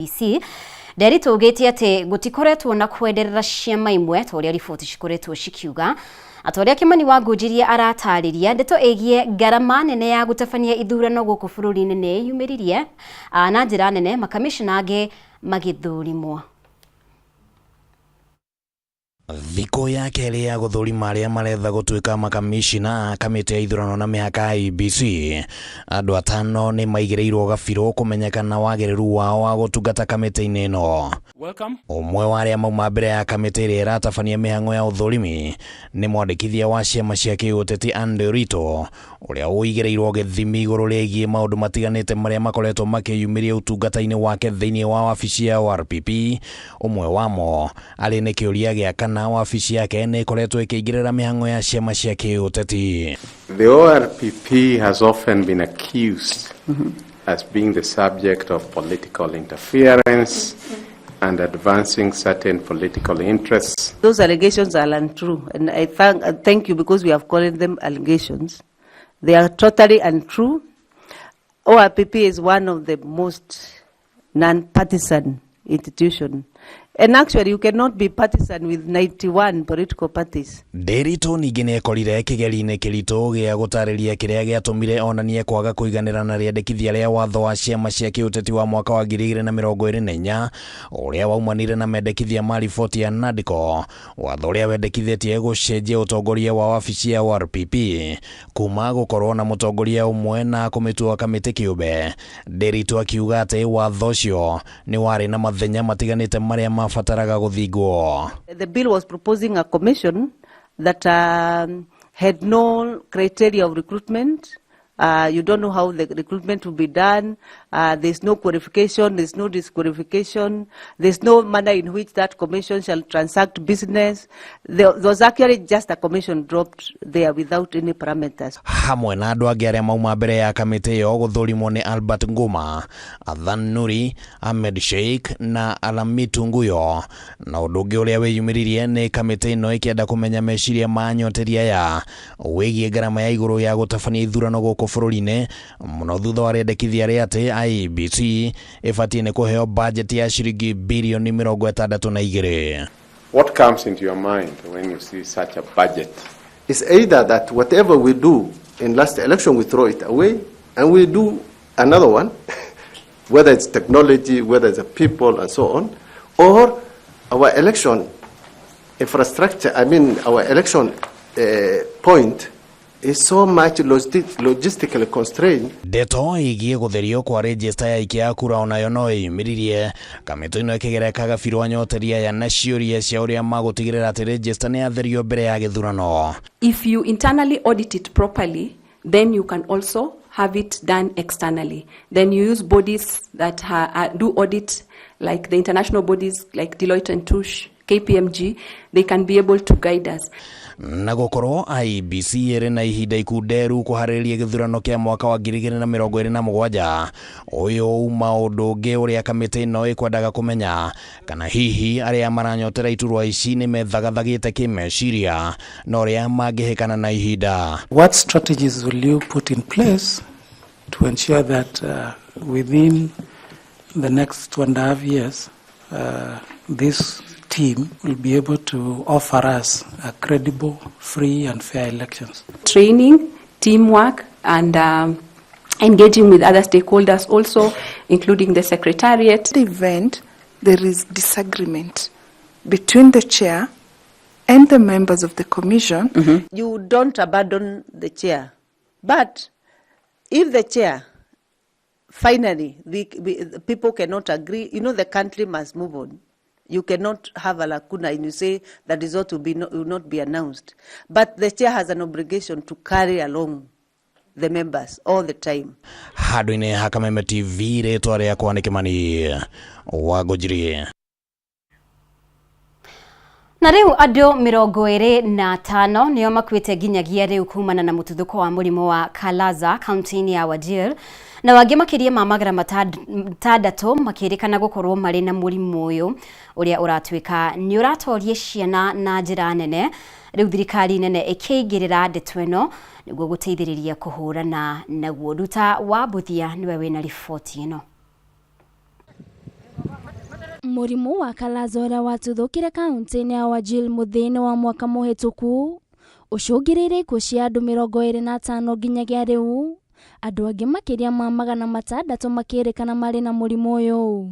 IEBC Nderitu augĩte atĩ gũtikoretwo na kwenderera ciama imwe ta ũrĩa riboti cikoretwo cikiuga. Ata ũrĩa Kimani Wangũnjirie aratarĩria, ndeto ĩgiĩ ngarama nene ya gũtabania ithurano gũkũ bũrũri-inĩ nĩ yumĩririe na njĩra nene makamishna angĩ magĩthũrimwo. Thikũ ya kerĩ ya gũthũrima arĩa maretha gũtuĩka makamishina a kamĩtĩ ya ithurano na mĩhaka IEBC, andũ atano nĩ maigĩrĩirwo gabirũ kũmenyekana wagĩrĩru wao wa gũtungata kamĩtĩ-inĩ ĩno. Welcome. Ũmwe wa arĩa mauma mbere ya kamĩtĩ ĩrĩa ĩratabania mĩhang'o ya ũthũrimi nĩ mwandĩkithia wa ciama cia kĩũteti Anne Nderitu, ũrĩa ũigĩrĩirwo gĩthimi igũrũ rĩgiĩ maũndũ matiganĩte marĩa makoretwo makĩyumĩria ũtungata-inĩ wake thĩinĩ wa wabici ya ORPP. Ũmwe wamo arĩ nĩ kĩũria gĩa kana wabici yake nĩ ĩkoretwo ĩkĩingĩrĩra mĩhang'o ya ciama cia kĩũteti. The ORPP has often been accused as being the subject of political interference and advancing certain political interests. Those allegations are untrue, and I thank you because we have called them allegations. They are totally untrue. ORPP is one of the most non-partisan institution. And actually, you cannot be partisan with 91 political parties. Nderitu ningĩ nĩ ekorire kĩgeri-inĩ kĩritũ gĩa gũtarĩria kĩrĩa gĩatũmire onanie kwaga kũiganĩra na rĩendekithia rĩa watho wa ciama cia kĩũteti wa mwaka wa 2024 ũrĩa waumanire na mendekithia ma riboti ya NADCO, watho ũrĩa wendekithĩtie gũcenjia ũtongoria wa wabici ya ORPP kuma gũkorwo na mũtongoria ũmwe na kũmĩtua kamĩtĩ kĩũmbe. Nderitu akiuga atĩ watho ũcio nĩ warĩ na mathenya matiganĩte marĩa mabataraga gũthingwo. The bill was proposing a commission that had no criteria of recruitment. You don't know how the recruitment will be done. There's no qualification, there's no disqualification, there's no manner in which that commission shall transact business. There was actually just a commission dropped there without any parameters. Hamwe na andũ angĩ arĩa mauma mbere ya kamĩtĩ ĩyo gũthũrimwo nĩ Albert Nguma, Adhan Nuri, Ahmed Sheikh na Alamitu Nguyo. Na ũndũ ũngĩ ũrĩa wĩyumĩririe nĩ kamĩtĩ ĩno ĩkĩenda kũmenya meciria ma anyoteri aya wĩgiĩ ngarama ya igũrũ ya gũtabania ithurano gũkũ bũrũri-inĩ, mũno thutha wa rĩendekithia rĩa atĩ IEBC ĩbatiĩ nĩ kũheo bajeti ya ciringi birioni 62. What comes into your mind when you see such a budget? It's either that whatever we do in last election, we throw it away and we do another one, whether it's technology, whether it's the people and so on, or our election infrastructure, I mean our election point is so much logistically constrained. Ndeto ĩgiĩ gũtherio kwa register ya aikia a kura onayo no ĩyumĩririe, kamĩtĩ ĩno ĩkĩgereka gabirũ anyoteri aya na ciũria cia ũrĩa magũtigĩrĩra atĩ register nĩ yatherio mbere ya gĩthurano. If you internally audit it properly, then you can also have it done externally. Then you use bodies that do audit, like the international bodies like Deloitte and Touche, KPMG, they can be able to guide us. Na gũkorwo IEBC ĩrĩ na ihinda ikunderu kũharĩrĩria gĩthurano kĩa mwaka wa 2027, ũyũ uma ũndũ ũngĩ ũrĩa kamĩtĩ ĩno ĩkwendaga kũmenya kana hihi arĩa maranyotera iturwa ici nĩ methagathagĩte kĩmeciria na ũrĩa mangĩhĩkana na ihinda. What strategies will you put in place to ensure that within the next 2.5 years, this team will be able to offer us a credible, free and fair elections? Training, teamwork, and engaging with other stakeholders also, including the secretariat. The event, there is disagreement between the chair and the members of the commission. You don't abandon the chair, but if the chair, finally, the people cannot agree, the country must move on. You cannot have a lacuna and you say that result will not be announced. But the chair has an obligation to carry along the members all the time. Handũ-inĩ ha Kameme TV, rĩtwa rĩakwa nĩ Kimani Wangũnjiri. Na rĩu andũ 25 nĩo makuĩte nginyagia rĩu kumana na mũtuthũko wa mũrimũ wa Kalaza kaunti-inĩ ya Wajir, na wangĩ makĩria ma 600 makĩrĩkana gũkorwo marĩ na mũrimũ ũyũ ũrĩa ũratuĩka nĩ ũratoria ciana na njĩra nene. Rĩu thirikari nene ĩkĩingĩrĩra ndeto ĩno nĩguo gũteithĩrĩria kũhũrana naguo. Ruta wa Mbuthia nĩwe wĩna riboti ĩno. Mũrimũ wa kalaza ũrĩa watuthũkire kaunti-inĩ ya Wajir mũthia-inĩ wa mwaka mũhĩtũku ũcũngĩrĩirie ikuũ cia andũ 25 nginyagia rĩu, andũ angĩ makĩria ma 600 makĩrĩkana marĩ na mũrimũ ũyũ.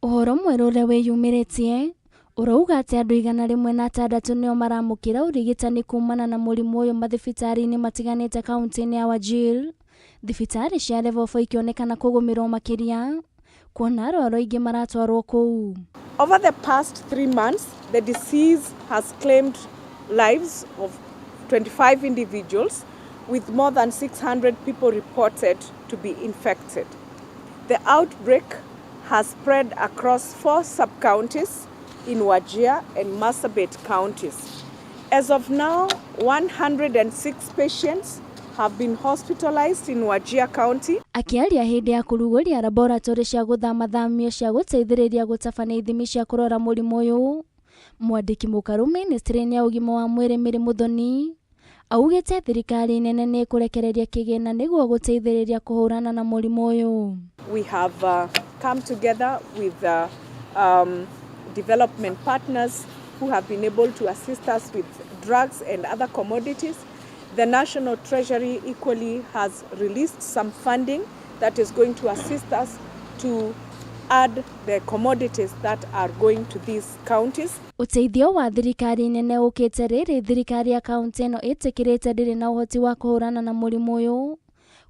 Ũhoro mwerũ ũrĩa wĩyumĩrĩtie ũrauga atĩ andũ 106 nĩo maramũkĩra ũrigitani kumana na mũrimũ ũyũ mathibitarĩ-inĩ matiganĩte kaunti-inĩ ya Wajir, thibitarĩ cia level 4 ikĩonekana kũgũmĩrwo makĩria kuona arwaru aingĩ maratwarwo kũu. Over the past 3 months, the disease has claimed lives of 25 individuals, with more than 600 people reported to be infected. The outbreak has spread across 4 sub-counties in Wajir and Marsabit counties. As of now, 106 patients have been hospitalized in Wajir County. Akĩaria hĩndĩ ya kũrugũria laboratory cia gũthamathamio cia gũteithĩrĩria gũtabania ithimi cia kũrora mũrimũ ũyũ, mwandĩki mũkaru ministry-inĩ ya ũgima wa mwĩrĩ Mary Muthoni augĩte thirikari nene nĩ ĩkũrekereria kĩgĩna nĩguo gũteithĩrĩria kũhũrana na mũrimũ ũyũ. We have come together with development partners who have been able to assist us with drugs and other commodities. The National Treasury equally has released some funding that is going to assist us to add the commodities that are going to these counties. Ũteithio wa thirikari nene ũkĩte rĩrĩ thirikari ya kaunti ĩno ĩtĩkĩrĩte ndĩrĩ na ũhoti wa kũhũrana na mũrimũ ũyũ,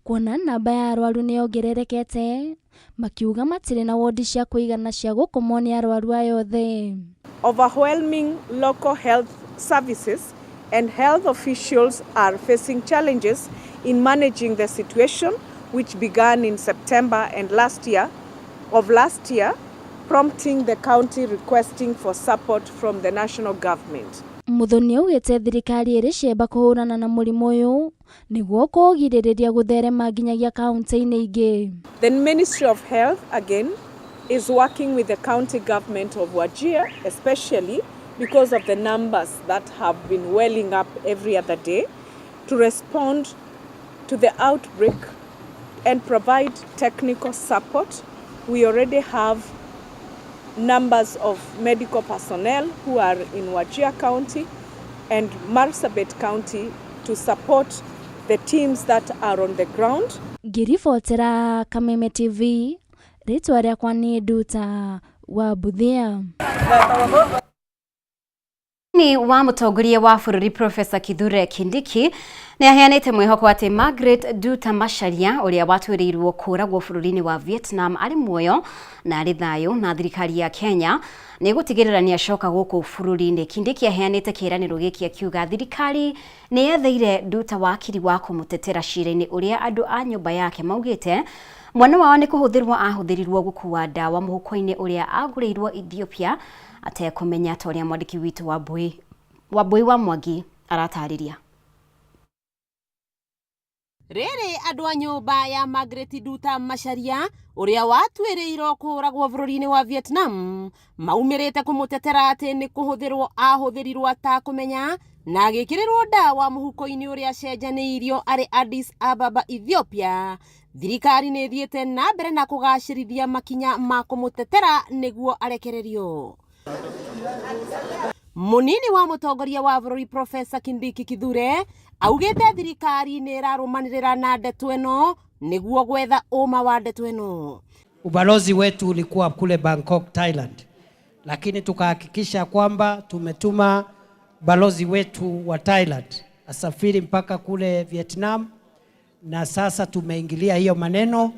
kuona namba ya arwaru nĩ yongererekete, makiuga matirĩ na wodi cia kũigana cia gũkomwo nĩ arwaru aya othe. Overwhelming local health services and health officials are facing challenges in managing the situation, which began in September and last year of last year, prompting the county requesting for support from the national government. Muthoni augĩte thirikari ĩrĩ cieba kũhũrana na mũrimũ ũyũ nĩguo kũũgirĩrĩria gũtherema nginyagia kaunti-inĩ ingĩ. The Ministry of Health again is working with the county government of Wajir, especially because of the numbers that have been welling up every other day, to respond to the outbreak and provide technical support. We already have numbers of medical personnel who are in Wajir County and Marsabit County to support the teams that are on the ground. Ngĩribotera Kameme TV, rĩtwa rĩakwa nĩ Nduta wa Buthia. Ni wa mũtongoria wa bũrũri Professor Kithure Kindiki nĩ aheanĩte mwĩhoko atĩ Margaret Nduta Macharia ũrĩa watuĩrĩirwo kũũragwo bũrũri-inĩ wa Vietnam arĩ muoyo na arĩ thayũ, na thirikari ya Kenya nĩ ĩgũtigĩrĩra nĩ acoka gũkũ bũrũri-inĩ. Kindiki aheanĩte kĩĩranĩro gĩkĩ akiuga thirikari nĩ yetheire Nduta wakiri wa kũmũtetera cira-inĩ ũrĩa andũ a nyũmba yake maugĩte mwana wao nĩ kũhũthĩrwo ahũthĩrirwo gũkua ndawa mũhuko-inĩ ũrĩa agũrĩirwo Ethiopia atekũmenya, ta ũrĩa mwandĩki witũ wa Mbui wa Mwangi aratarĩria. Rĩrĩ andũ a nyũmba ya Margaret Nduta Macharia ũrĩa watuĩrĩirwo kũũragwo bũrũri-inĩ wa Vietnam maumĩrĩte kũmũtetera atĩ nĩ kũhũthĩrwo ahũthĩrirwo atakũmenya na agĩkĩrĩrwo ndawa mũhuko-inĩ ũrĩa acenjanĩirio arĩ Addis Ababa, Ethiopia. Thirikari nĩ ĩthiĩte na mbere na kũgacĩrithia makinya ma kũmũtetera nĩguo arekererio. Munini wa mũtongoria wa bũrũri Professor Kindiki Kithure augĩte thirikari nĩ ĩrarũmanĩrĩra na ndeto ĩno nĩguo gwetha ũma wa ndeto ĩno. Ubalozi wetu ulikuwa kule Bangkok, Thailand, lakini tukahakikisha kwamba tumetuma balozi wetu wa Thailand asafiri mpaka kule Vietnam, na sasa tumeingilia hiyo maneno.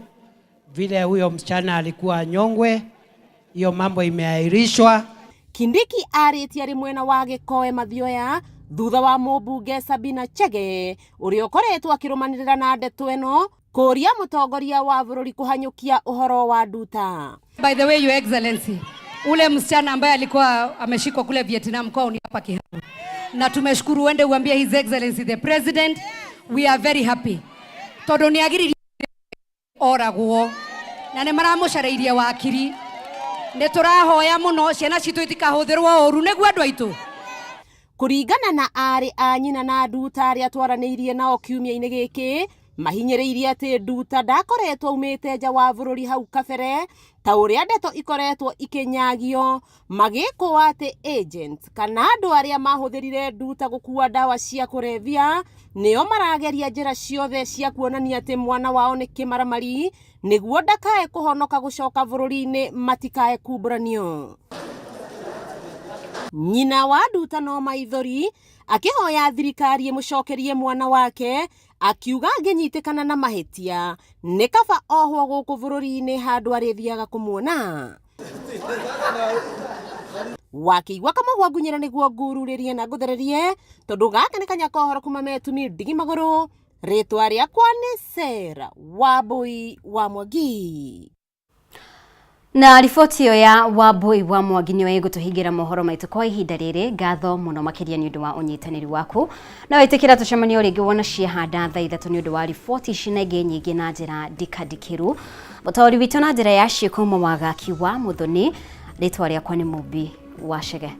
Vile huyo msichana alikuwa anyongwe, hiyo mambo imeahirishwa. Kindiki arĩtie arĩ mwena wa Gĩkoe Mathioya thutha wa mũmbunge Sabina Chege ũrĩa ũkoretwo akĩrũmanĩrĩra na ndeto ĩno kũria mũtongoria wa bũrũri kũhanyũkia ũhoro wa Nduta. By the way, Your Excellency, ule msichana ambaye alikuwa ameshikwa kule Vietnam kwao ni hapa Kiharu, na tumeshukuru. Uende uambie His Excellency the President we are very happy tondu ni agiririe oragwo na nĩ maramũcarĩirie wakiri. Nĩ tũrahoya mũno ciana citũ itikahũthĩrwo ũru nĩguo andũ aitũ. Kũringana na arĩ a nyina na Nduta arĩa twaranĩirie nao kiumia-inĩ gĩkĩ, Mahinyĩrĩirie atĩ Nduta ndakoretwo aumĩte nja wa bũrũri hau kabere ta ũrĩa ndeto ikoretwo ikĩnyagio magĩkũa atĩ agents kana andũ arĩa mahũthĩrire Nduta gũkua ndawa cia kũrebia nĩo marageria njĩra ciothe cia kuonania atĩ mwana wao nĩ kĩmaramari nĩguo ndakae kũhonoka gũcoka bũrũri-inĩ matikae kumbũranio. Nyina wa Nduta no maithori akĩhoya thirikari ĩmũcokerie mwana wake akiuga angĩnyitĩkana na mahĩtia nĩ kaba ohwo gũkũ bũrũri-inĩ handũ arĩthiaga kũmuona. Wakĩigua kamũgwa ngunyĩra nĩguo ngururĩrie na ngũthererie tondũ gaka nĩ kanya kohoro kuma metumi ndigi magũrũ. Rĩtwa rĩakwa nĩ Sarah Wambui wa Mwangi. Na riboti ĩyo ya Wambui wa Mwangi nĩyo ĩgũtũhingĩra mohoro maitũ kwa ihinda rĩrĩ. Ngatho mũno makĩria nĩ ũndũ wa ũnyitanĩri waku na wĩtĩkĩra tũcemanie rĩngĩ wona ciahanda thaa 3 nĩ ũndũ wa riboti ici na ingĩ nyingĩ na njĩra ndikandikĩru. Mũtaũri witũ na njĩra ya ciĩko Mawagaki wa Mũthoni, rĩtwa rĩakwa nĩ Mũmbi wa Chege.